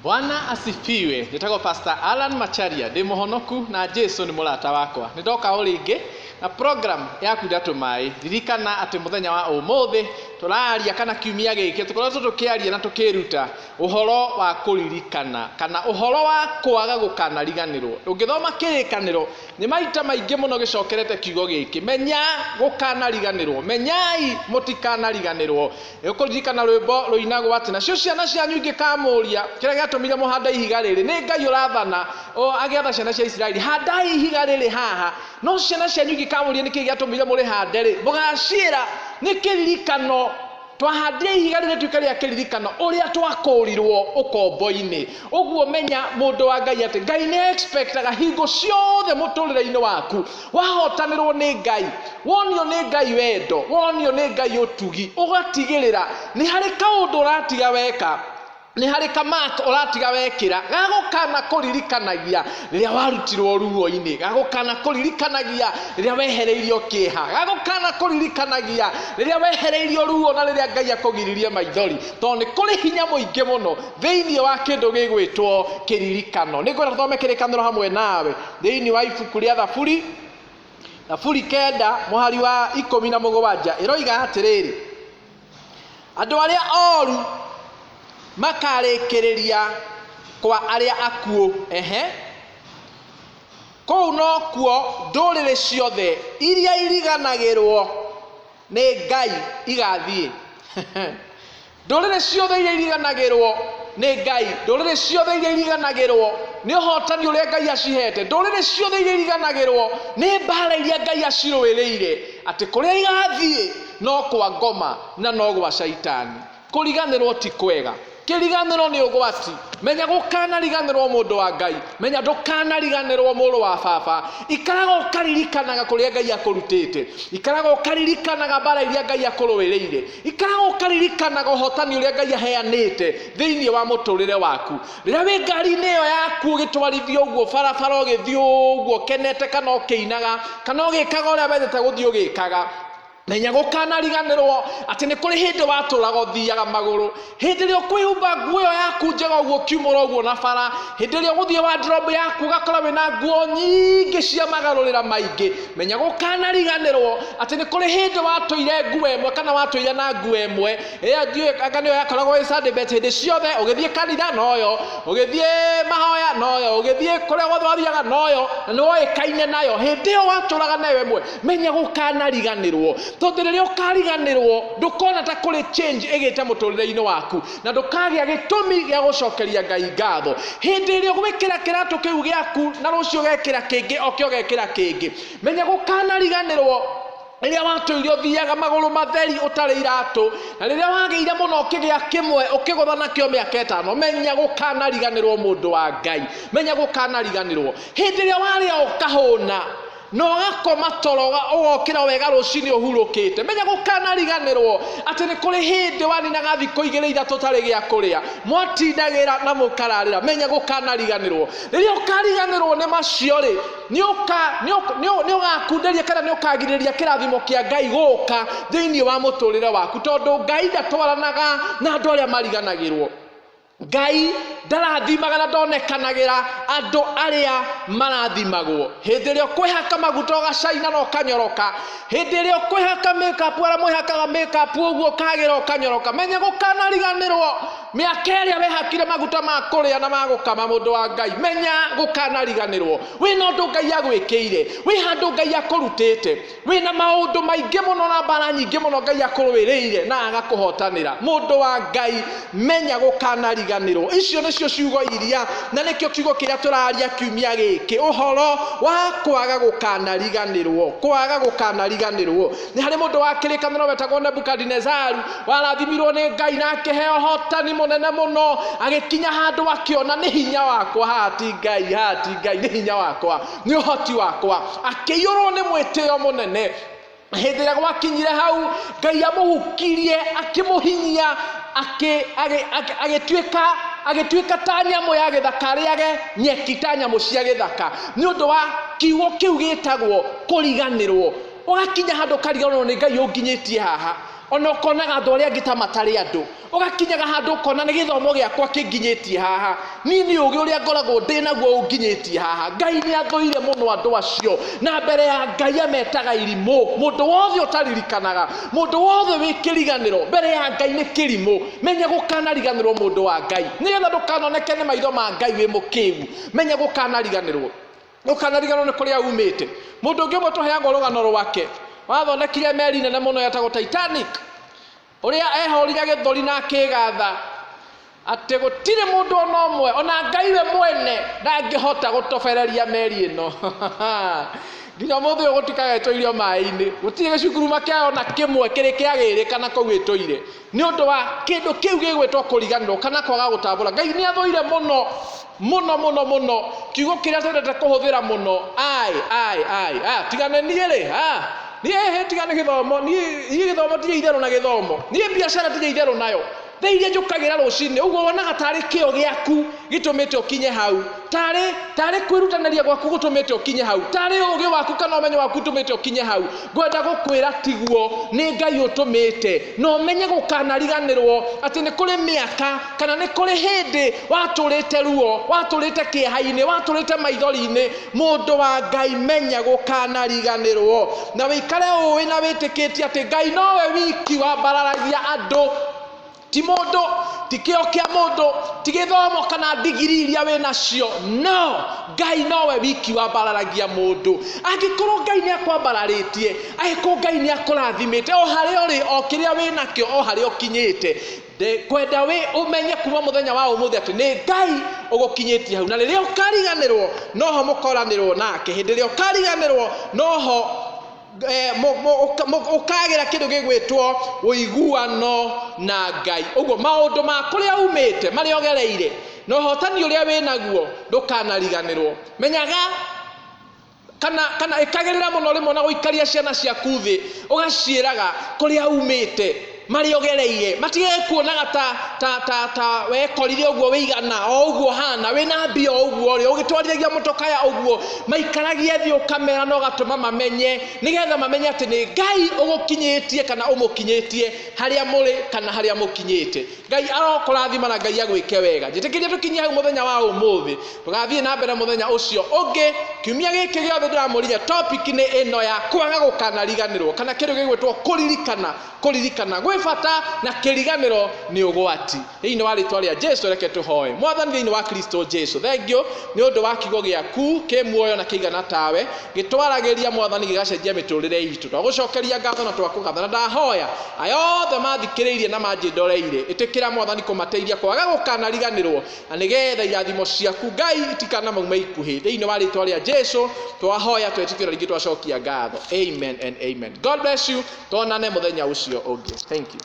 Bwana asifiwe. Njĩtagwo Pastor Alan Macharia, ndĩ mũhonoku na Jesu nĩ mũrata wakwa. Nĩ ndoka o rĩngĩ na program ya kunda tũmaĩ. Ririkana atĩ mũthenya wa ũmũthĩ tũraria kana kiumia gĩkĩ tũkoretwo tũkĩaria na tũkĩruta ũhoro wa kũririkana kana ũhoro wa kwaga gũkanariganĩrwo. Ũngĩthoma kĩrĩkanĩro nĩ maita maingĩ mũno gĩcokerete kiugo gĩkĩ, menya gũkanariganĩrwo, menyai mũtikanariganĩrwo. Nĩ ũkũririkana rwĩmbo rũinagwo atĩ nacio ciana cianyu ingĩkamũria kĩrĩa gĩatũmire mũhande ihiga rĩrĩ, nĩ Ngai ũrathana o agĩatha ciana cia Isiraeli, handai ihiga rĩrĩ haha. No ciana cianyu ingĩkamũria nĩkĩ gĩatũmire mũrĩhande rĩ, mũgaciĩra nĩ kĩririkano twahandire ihiga rĩrĩ rĩtuĩke rĩa kĩririkano ũrĩa twakũrirwo ũkombo-inĩ. Ũguo menya mũndũ wa Ngai atĩ Ngai nĩ expectaga hingo ciothe mũtũrĩre-inĩ waku wahotanĩrwo nĩ Ngai, wonio nĩ Ngai wendo, wonio nĩ Ngai ũtugi, ũgatigĩrĩra nĩ harĩ kaũndũ ũratiga weka, nĩ harĩ ka mark ũratiga wekĩra gagũkana kũririkanagia rĩrĩa warutirwo ruo-inĩ, gagũkana kũririkanagia rĩrĩa wehereirio kĩeha, gagũkana kũririkanagia rĩrĩa wehereirio ruo na rĩrĩa Ngai akũgiririe maithori, tondũ nĩ kũrĩ hinya mũingĩ mũno thĩinĩ wa kĩndũ gĩgwĩtwo kĩririkano. Nĩ ngwenda tũthome kĩrĩkanĩro hamwe nawe thĩinĩ wa ibuku rĩa Thaburi, Thaburi 9 mũhari wa 17 ĩroiga atĩrĩrĩ, andũ arĩa oru makarĩkĩrĩria kwa arĩa akuũ, ehe, kũu nokuo ndũrĩrĩ ciothe iria iriganagĩrwo nĩ Ngai igathiĩ. Ndũrĩrĩ ciothe iria iriganagĩrwo nĩ Ngai, ndũrĩrĩ ciothe iria iriganagĩrwo nĩ ũhotani ũrĩa Ngai acihete, ndũrĩrĩ ciothe iria iriganagĩrwo nĩ mbara iria Ngai acirũĩrĩire, atĩ kũrĩa igathiĩ no kwa ngoma na no gwa caitani. Kũriganĩrwo ti kwega. Kĩriganĩro nĩ ũgwati. Menya gũkanariganĩrwo mũndũ wa Ngai. Menya ndũkanariganĩrwo mũrũ wa baba. Ikaraga ũkaririkanaga kũrĩa Ngai akũrutĩte. Ikaraga ũkaririkanaga mbara iria Ngai akũrũĩrĩire. Ikaraga ũkaririkanaga ũhotani ũrĩa Ngai aheanĩte thĩinĩ wa mũtũrĩre waku. Rĩrĩa wĩ ngari-inĩ ĩyo yaku ũgĩtwarithia ũguo barabara ũgĩthiĩ ũguo ũkenete kana ũkĩinaga kana ũgĩkaga ũrĩa wendete gũthiĩ ũgĩkaga, menya gũkanariganĩrwo atĩ nĩ kũrĩ hĩndĩ watũraga ũthiaga magũrũ. Hĩndĩ ĩrĩa ũkwĩhumba nguo ĩyo yaku njega ũguo ũkiumũra ũguo na bara, hĩndĩ ĩrĩa ũgũthiĩ wardrobe yaku ũgakora wĩna nguo nyingĩ cia magarũrĩra maingĩ, menya gũkanariganĩrwo atĩ nĩ kũrĩ hĩndĩ watũire nguo ĩmwe kana watũire na nguo ĩmwe, ĩyo ndiũĩ anga nĩyo yakoragwo ĩ Sunday best hĩndĩ ciothe, ũgĩthiĩ kanitha noyo, ũgĩthiĩ mahoya noyo, ũgĩthiĩ kũrĩa guothe wathiaga noyo, na nĩ woĩkaine nayo, hĩndĩ ĩyo watũraga nayo ĩmwe, menya gũkanariganĩrwo, tondũ rĩrĩa ũkariganĩrwo ndũkona ta kũrĩ change ĩgĩte mũtũrĩre-inĩ waku, na ndũkagĩa gĩtũmi gĩa gũcokeria Ngai ngatho. Hĩndĩ ĩrĩa ũgwĩkĩra kĩratũ kĩu gĩaku na rũciũ ũgekĩra kĩngĩ, oke ũgekĩra kĩngĩ, menya gũkanariganĩrwo rĩrĩa watũire ũthiaga magũrũ matheri ũtarĩ iratũ, na rĩrĩa wagĩire mũno ũkĩgĩa kĩmwe ũkĩgũtha nakĩo mĩaka ĩtano, menya gũkanariganĩrwo mũndũ wa Ngai, menya gũkanariganĩrwo. Hĩndĩ ĩrĩa warĩa ũkahũna na ũgakoma toro ũgokĩra wega rũcinĩ ũhurũkĩte, menya gũkanariganĩrwo atĩ nĩ kũrĩ hĩndĩ waninaga thikũ igĩrĩ ithatũ ũtarĩ gĩa kũrĩa, mwatindagĩra na mũkararĩra, menya gũkanariganĩrwo. Rĩrĩa ũkariganĩrwo nĩ macio rĩ, nĩ ũgakunderia kana nĩ ũkagirĩrĩria kĩrathimo kĩa Ngai gũka thĩinĩ wa mũtũrĩre waku, tondũ Ngai ndatwaranaga na andũ arĩa mariganagĩrwo. Ngai ndarathimaga na ndonekanagĩra andũ arĩa marathimagwo. Hĩndĩ ĩrĩa ũkwĩhaka maguta ũgacaina na ũkanyoroka, hĩndĩ ĩrĩa ũkwĩhaka makeup arĩa mwĩhakaga makeup ũguo ũkagĩra ũkanyoroka, menya gũkanariganĩrwo mĩaka ĩrĩa wehakire maguta ma kũrĩa na ma gũkama mũndũ wa Ngai, menya gũkanariganĩrwo. Wĩna ũndũ Ngai agwĩkĩire, wĩ handũ Ngai akũrutĩte, wĩna maũndũ maingĩ mũno na mbara nyingĩ mũno Ngai akũrũĩrĩire na agakũhotanĩra. Mũndũ wa Ngai, menya gũkanariganĩrwo. Icio nĩcio ciugo iria, na nĩkĩo kiugo kĩrĩa tũraria kiumia gĩkĩ, ũhoro wa kwaga gũkanariganĩrwo, kwaga gũkanariganĩrwo. Nĩ harĩ mũndũ wa kĩrĩkanĩro wetagwo Nebukadinezaru, warathimirwo nĩ Ngai na akĩheo ũhotani mũnene mũno, agĩkinya handũ akĩona nĩ hinya wakwa, haha ti Ngai, haha ti Ngai, nĩ hinya wakwa, nĩ ũhoti wakwa, akĩiyũrwo nĩ mwĩtĩo mũnene. Hĩndĩ ĩrĩa gwakinyire hau, Ngai amũhukirie, akĩmũhinyia, agĩtuĩka ta nyamũ ya gĩthaka, arĩage nyeki ta nyamũ cia gĩthaka, nĩ ũndũ wa kiugo kĩu gĩtagwo kũriganĩrwo. Ũgakinya handũ ũkariganĩrwo nĩ Ngai ũnginyĩtie haha. Ona ũkonaga andũ arĩa angĩ ta matarĩ andũ. Ũgakinyaga handũ ũkona nĩ gĩthomo gĩakwa kĩnginyĩtie haha. Niĩ nĩ ũgĩ ũrĩa ngoragwo ndĩ naguo ũnginyĩtie haha. Ngai nĩ athũire mũno andũ acio. Na mbere ya Ngai ametaga irimũ. Mũndũ wothe ũtaririkanaga, mũndũ wothe wĩ kĩriganĩro, mbere ya Ngai nĩ kĩrimũ. Menya gũkanariganĩrwo mũndũ wa Ngai. Nĩgetha ndũkanoneke nĩ maitho ma Ngai wĩ mũkĩgu. Menya gũkanariganĩrwo. Ndũkanariganĩrwo nĩ kũrĩa umĩte. Mũndũ ũngĩ ũmwe tũheagwo rũgano rwake, wathondekire meri nene mũno yetagwo Titanic, ũrĩa ehũrire gĩthũri na akĩgatha atĩ gũtirĩ mũndũ ona ũmwe, ona Ngai we mwene ndangĩhota gũtobereria meri ĩno. Nginya ũmũthĩ ũyũ gũtikaga ĩtũirio maĩ-inĩ. Gũtirĩ gĩcunguruma kĩayo na kĩmwe kĩrĩ kĩagĩrĩka na kũu ĩtũire. Nĩ ũndũ wa kĩndũ kĩu gĩgwĩtwo kũriganĩrwo kana kwaga gũtambũra. Ngai nĩ athũire mũno mũno mũno mũno kiugo kĩrĩa twendete kũhũthĩra mũno ai ai ai ah, tigane niĩ rĩ ah, niĩ hĩ tigane gĩthomo niĩ niĩ gĩthomo ndirĩ itherũ na gĩthomo niĩ biacara ndirĩ itherũ nayo thaa iria njũkagĩra rũcinĩ ũguo wonaga tarĩ kĩo gĩaku gĩtũmĩte ũkinye hau tarĩ tarĩ kwĩrutanĩria gwaku gũtũmĩte ũkinye hau tarĩ ũgĩ waku kana ũmenyo waku ũtũmĩte ũkinye hau ngwenda gũkwĩra tiguo nĩ Ngai ũtũmĩte na ũmenye gũkanariganĩrwo atĩ nĩ kũrĩ mĩaka kana nĩ kũrĩ hĩndĩ watũrĩte ruo watũrĩte kĩeha-inĩ watũrĩte maithori-inĩ mũndũ wa Ngai menya gũkanariganĩrwo na wĩikare ũĩ na wĩtĩkĩtie atĩ Ngai nowe wiki wambararagia andũ ti mũndũ ti kĩo kĩa mũndũ ti gĩthomo kana ndigiri iria wĩ nacio no Ngai nowe wiki wambararagia mũndũ angĩkorwo Ngai nĩ akwambararĩtie angĩkorwo Ngai nĩ akũrathimĩte o harĩa ũrĩ o kĩrĩa wĩ nakĩo o harĩa ũkinyĩte kwenda wĩ ũmenye kuma mũthenya wa ũmũthĩ atĩ nĩ Ngai ũgũkinyĩtie hau na rĩrĩa ũkariganĩrwo noho mũkoranĩrwo nake hĩndĩ ĩrĩa ũkariganĩrwo noho ũkagĩra kĩndũ gĩgwĩtwo ũiguano na Ngai ũguo maũndũ ma kũrĩa umĩte marĩa ũgereire na ũhotani ũrĩa wĩ naguo ndũkanariganĩrwo menyaga kana kana ĩkagĩrĩra mũno rĩmwe na gũikaria ciana ciaku thĩ ũgaciĩraga kũrĩa umĩte marĩa ũgereire matige kuonaga ta ta ta ta wekorire ũguo wĩigana o ũguo hana wĩna mbia o ũguo ũrĩ ũgĩtwarithagia mũtokaya ũguo maikaragie thĩ ũkamera na ũgatũma mamenye nĩgetha mamenye atĩ nĩ Ngai ũgũkinyĩtie kana ũmũkinyĩtie harĩa mũrĩ kana harĩa mũkinyĩte Ngai arokũrathima na Ngai agwĩke wega njĩtĩkĩrie tũkinyie hau mũthenya wa ũmũthĩ tũgathiĩ na mbere mũthenya ũcio ũngĩ kiumia gĩkĩ gĩothe ndĩramũrire topic nĩ ĩno ya kwaga gũkanariganĩrwo kana kĩndũ gĩgwĩtwo kũririkana kũririkana gwĩ bata na kĩriganĩro nĩ ũgwati thĩinĩ wa rĩtwa rĩa Jesu reke tũhoe mwathani thĩinĩ wa Kristo Jesu thengiũ nĩ ũndũ wa kiugo gĩaku kĩ muoyo na kĩigana tawe gĩtwaragĩria mwathani gĩgacenjia mĩtũrĩre itũ twagũcokeria ngatho na twakũgatha na ndahoya aya othe mathikĩrĩirie na manjĩndoreire ĩtĩkĩra mwathani kũmateithia kwaga gũkanariganĩrwo na nĩgetha irathimo ciaku Ngai itikanamaume ikuhĩ thĩinĩ wa rĩtwa rĩa Jesu twahoya twetĩkĩra rĩngĩ twacokia ngatho amen and amen God bless you tuonane mũthenya ũcio ũngĩ thank you.